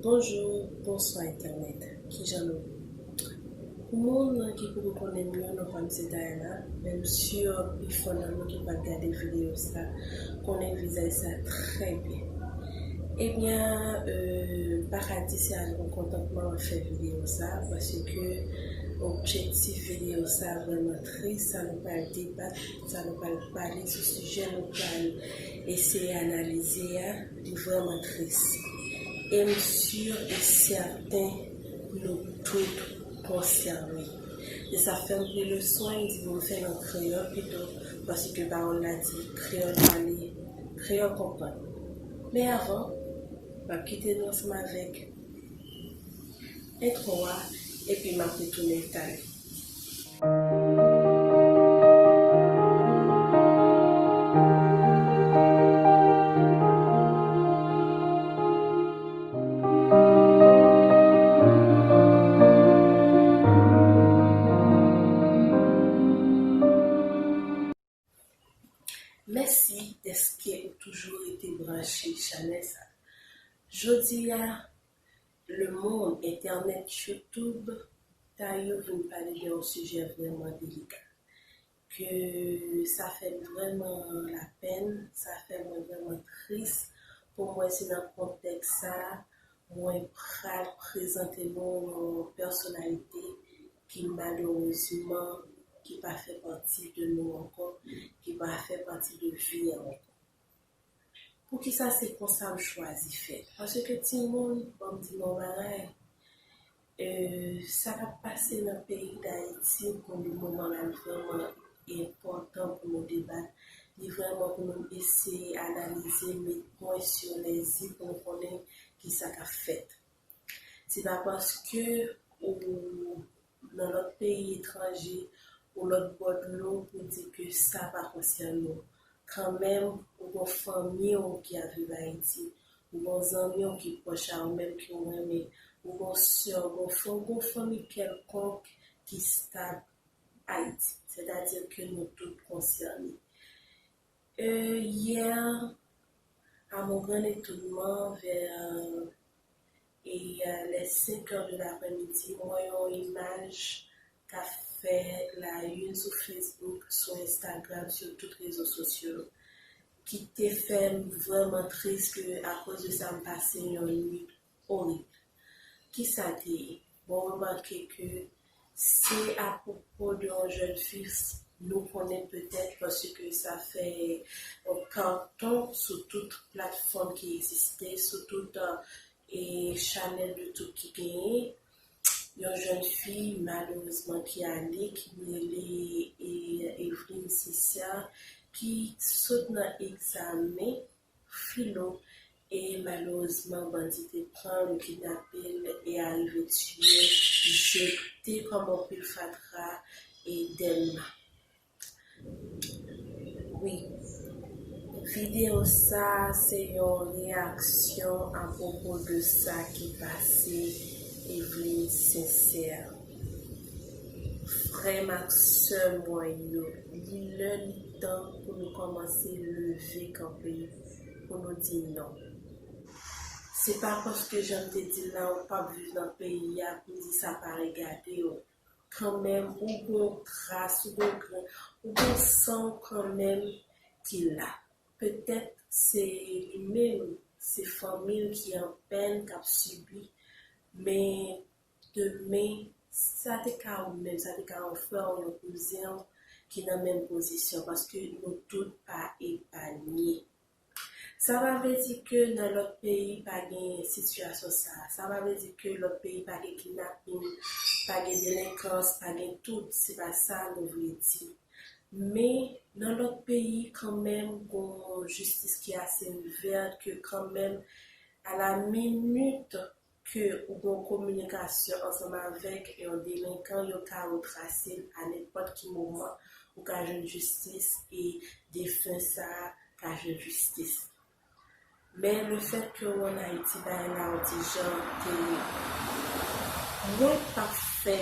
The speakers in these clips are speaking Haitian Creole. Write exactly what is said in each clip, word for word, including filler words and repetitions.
Bonjou, bonswa entènèt. Kijan nou ye? Pou moun ki poko konnen m yo, non pa m se Diana, men m si pifò nan nou ki pral gade videyo sa konnen vizaj sa trè byen. Ebyen, euh, m pa ka di se avèk yon kontantman m ap fè videyo sa, paske objektif videyo sa vrèman tris, sa nou pral debat, sa nou pral pale sou sijè nou pral eseye analize a, li vrèman tris. E m si e sèten nou tout konsène. E sa fè m pran leson, m di bon, m fè l an kreyòl pito, paske pawòl la di kreyòl pale, kreyòl konprann. Men avan, m ap kite nou ansanm avèk entwo a, epi m ap retounen talè. Mèsi dèske ou toujou rete branche chanèl sa. Jodi a, lemonn, entènèt, YouTube, ta yo vin pale de yon sijè vrèman delika. Ke sa fè m vrèman lapenn, sa fè mwen vrèman tris pou m wè se nan kontèks sa mwen pral prezante nou yon pèsonalite ki malerezman ki pa fè pati de nou ankò, ki pa fè pati de vi a ankò. Poukisa se konsa m chwazi fè? Paske timoun, ban m di nou yon bagay, euh, sa k ap pase nan peyi Dayiti pou le moman la, li vrèman enpòtan pou nou debat, li vrèman pou nou eseye analize, met pwen sou les i pou nou konnen kisa k ap fèt. Se pa paske ou nan lòt peyi etranje, ou lòt bò dlo pou di ke sa pa konsène ou. Kanmenm, ou gon fanmi w ki ap viv Ayiti, ou gon zanmi w ki pwòch a ou menm ke w renmen, ou gon sè, ou gon frè, ou gon fanmi kèlkonk ki stab Ayiti. Sètadi ke nou tout konsène. Euh, hier, à mon grand étonnement, vers e, euh, les cinq heures de l'après-midi, m wè yon imaj k ap fè la une sou Facebook, sou Instagram, sou tout rezo sosyo yo, ki te fè m vrèman tris ke akoz de sa m pase yon nuit orib. Kisa te ye? Bon, remake ke se apwopo de yon jèn fi, nou konnen petèt paske sa fè yon karton sou tout platfòm ki egziste, sou tout, euh, e chanèl YouTube ki genyen. Yon jèn fi, malerezman, ki ale, ki rele, e, Eveline Sincère, ki sot nan egzamen filo, e malerezman, bandi te pran l, yo kidnape l, e arive tiye l, jete kòm yon pil fatra, e Dèlma. Wi. Videyo sa a se yon reyaksyon apwopo de sa ki pase Eveline Sincère. Frè m ak sè mwen yo, li lè li tan pou nou kòmanse leve kanpe pou nou di non. Se pa paske jan m te di l la, ou p ap viv nan peyi a pou di sa pa regade w. Kanmenm, ou gon kras, ou gon grenn, ou gon san w kanmenm ki la. Petèt se li menm, se fanmi l ki an pèn, k ap sibi, men demen, sa te ka ou menm, sa te ka yon frè w, yon kouzen w ki nan menm pozisyon, paske nou tout pa epanye. Sa pa vle di ke nan lòt peyi pa gen sitiyasyon sa a. Sa pa vle di ke lòt peyi pa gen kidnapin, pa gen delenkans, pa gen tout. Se pa sa nou vle di. Men, nan lòt peyi, kanmenm, gon jistis ki ase ouvè, ke kanmenm, a la minit ke ou gon kominikasyon ansanm avèk yon delenkan, yo ka retrase l a nenpòt ki moman, ou ka jwenn jistis e defen sa a ka jwenn jistis. Men lefètke w ann Ayiti, bagay la yon ti jan te ye. Mwen p ap fè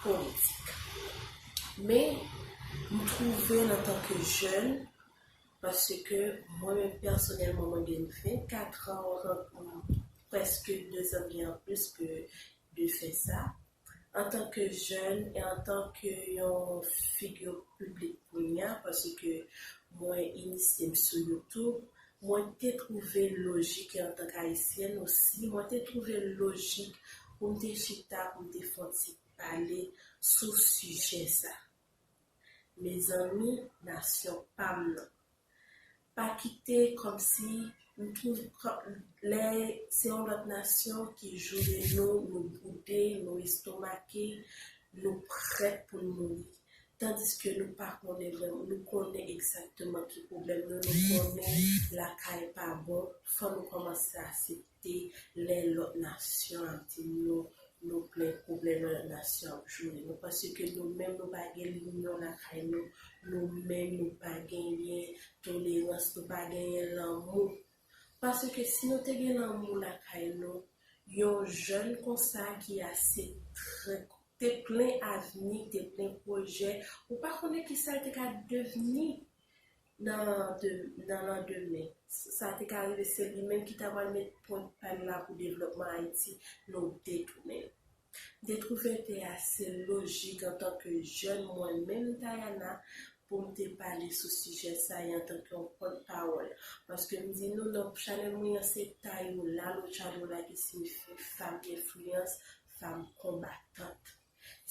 politik. Men, m twouve l antanke jèn, paske mwen menm pèsonèlman, mwen gen vennkat an, antanke prèske de zan byen plis ke de fè sa. Antanke jèn e antanke yon figi piblik kounye a, paske mwen inisye m sou YouTube, mwen te twouve lojik, e antanke ayisyèn osi, mwen te twouve lojik pou m te chita, pou m te fè yon ti pale sou sijè sa. Mezanmi, nasyon pa m nan. Pa kite kòmsi m twouve lè se yon lòt nasyon ki joure nou, nou boude, nou estomake, nou prèt pou n mouri. Tandiske nou pa konnen vrèman, nou konnen egzakteman ki pwoblèm nou, nou konnen lakay pa bon, fò nou kòmanse aksepte lè lòt nasyon ap di nou, nou plen pwoblèm, lè lòt nasyon ap joure nou. Paske nou menm nou pa gen linyon lakay nou, nou menm nou pa genyen tolerans, nou pa genyen lanmou. Paske si nou te gen lanmou lakay nou, yon jèn konsa ki ase trè, te plen avni, te plen pwojè, ou pa konnen kisa l te ka devni nan, de, nan landemen. Sa te ka rive se li menm ki ta pral met pwent pa l la pou devlòpman Ayiti, nou detounen l. M te twouve l te ase lojik antanke jèn mwen menm Diana pou m te pale sou sijè sa e antanke yon pòtpawòl. Paske m di nou nan chanèl mwen an se ta yo la lo chalo la ki siyifi fanm enfliyans, fanm konbatant.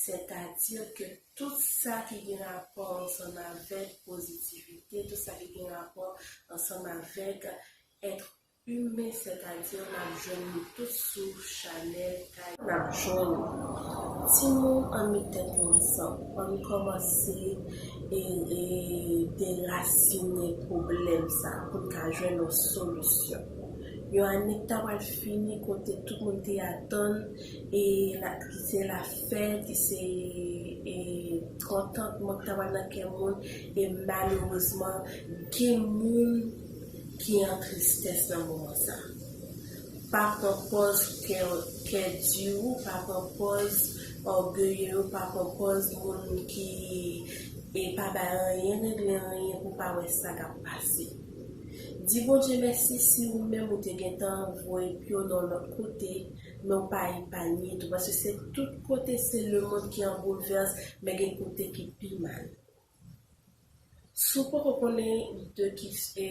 Sètadi ke tout sa ki gen rapò ansanm avèk pozitivite, tout sa ki gen rapò ansanm avèk èt imen, sètadi n ap jwenn nou tout sou chanèl Kay. N ap jwenn timoun ann met tèt nou ansanm, ann kòmanse e, e derasinen pwoblèm sa pou n ka jwenn yon solisyon. Yon ane k ta pral fini kote tout moun te atann e la, ki se lafèt, ki se e kontantman k ta pral nan kè moun e malerezman gen moun ki an tristès nan moman sa. Pa pran pòz kè, kè di ou, pa pran pòz ògeye ou, pa pran pòz moun ki e pa bay anyen, regle anyen pou pa wè sa k ap pase. Di Bondye mèsi si ou menm ou te gentan voye pye w nan lòt kote, men w pa epanye tou, paske se tout kote se lemonn ki an boulvès, men gen kote ki pi mal. Si w poko konnen de ki, e,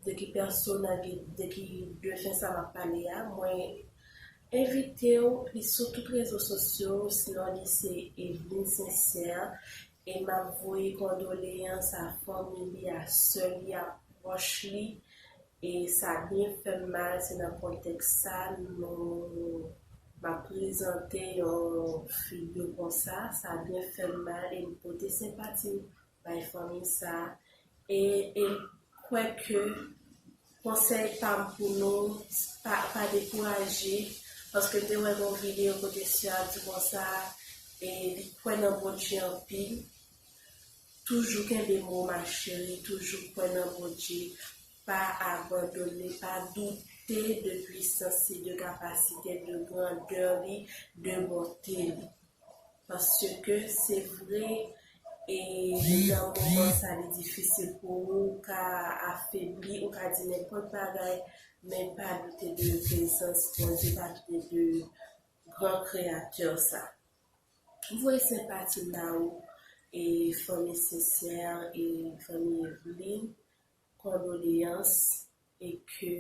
de ki pèsonaj, de ki defen sa m ap pale a, mwen envite w, li sou tout rezo sosyo, sinon li se Eveline Sincère, e m ap voye kondoleyans a fanmi li, a sè li, a pwòch li, e sa byen fè m mal, se nan kontèks sa nou, m ap prezante yon figi konsa, sa byen fè m mal, e m pote senpati m bay fanmi sa, e, e m kwè ke konsèy pa m pou nou, pa, pa dekouraje, paske m te wè yon videyo kote sè a di konsa, e li kwè nan Bondye anpil, toujou kenbe mo ma chérie, toujou kwè nan Bondye, pa abandone, pa doute de pwisans li, de kapasite, de grandè li, de bonte li. Paske se vre, e nan moman sa li difisil pou ou, ou ka afebli, ou ka di nenpòt bagay, men pa doute de prezans Bondye, pa doute de gran kreyatè sa. M voye senpati m ba ou, e fanmi Sincère, e fanmi Eveline, kondoleyans, e ke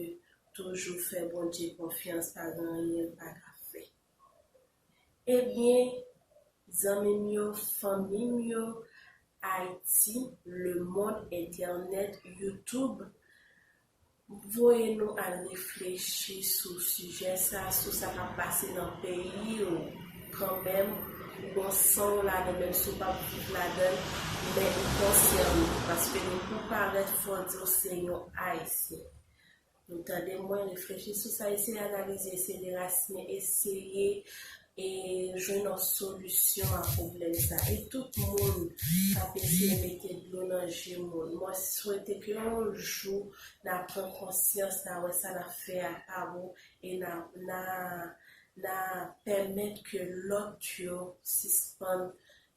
toujou fè Bondye konfyans, pa gen anyen l pa ka fè. Ebyen, zanmi m yo, fanmi m yo, Ayiti, lemonn, entènèt, YouTube, voye nou al reflechi sou sijè sa, sou sa k ap pase nan peyi w. Kanmenm, ou gon san w ladan, menm si w p ap viv ladan l, men ou konsène, paske depi w parèt, fò w di w se yon Ayisyen. Nou tande mwen, reflechi sou sa, eseye analize, eseye derasinen, eseye e jwenn yon solisyon a pwoblèm sa. E tout moun k ap eseye mete dlo nan je moun, mwen swete ke yon jou n a pran konsyans, n a wè sa n ap fè a pa bon, e n a, n a, n a pèmèt ke lòt yo sispann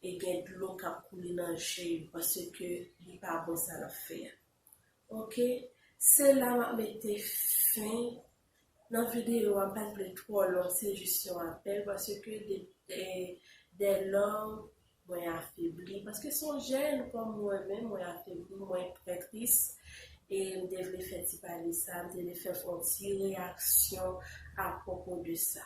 e gen dlo k ap koule nan je yo, paske li pa bon sa n ap fè a. Ok, se la m ap mete fen Nan videyo a, m pa t vle twò long, se jis yon apèl, paske de, de, dèlò mwen afebli, paske se yon jèn kòm mwen menm, mwen afebli, mwen trè tris, e m te vle fè ti pale sa, m te vle fè fè yon ti reyaksyon apwopo de sa.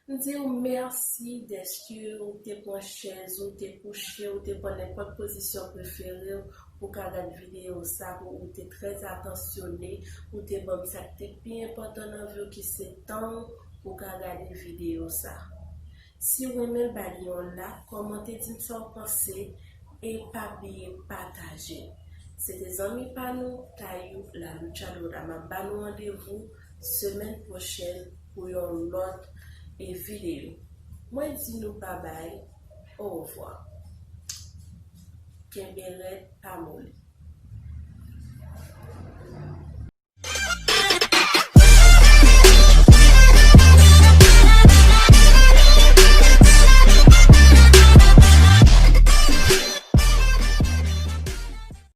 M di w mèsi dèske ou te pran chèz ou, te kouche, ou te pran nenpòt pozisyon prefere w pou w ka gad videyo sa, pou ou te trè atansyone, ou te ban m sa k te pi enpòtan nan vi w ki se tan w pou w ka gade videyo sa. Si w renmen l, ba li yon like, kòmante, di m sa w panse, e pa bliye pataje l. Se te zanmi pa nou, Tayou, La Lucha Dorada. M ap ba nou randevou semèn pwochèn pou yon lòt e videyo. Mwen di nou babay, orevwa. Kenbe rèd, pa moli.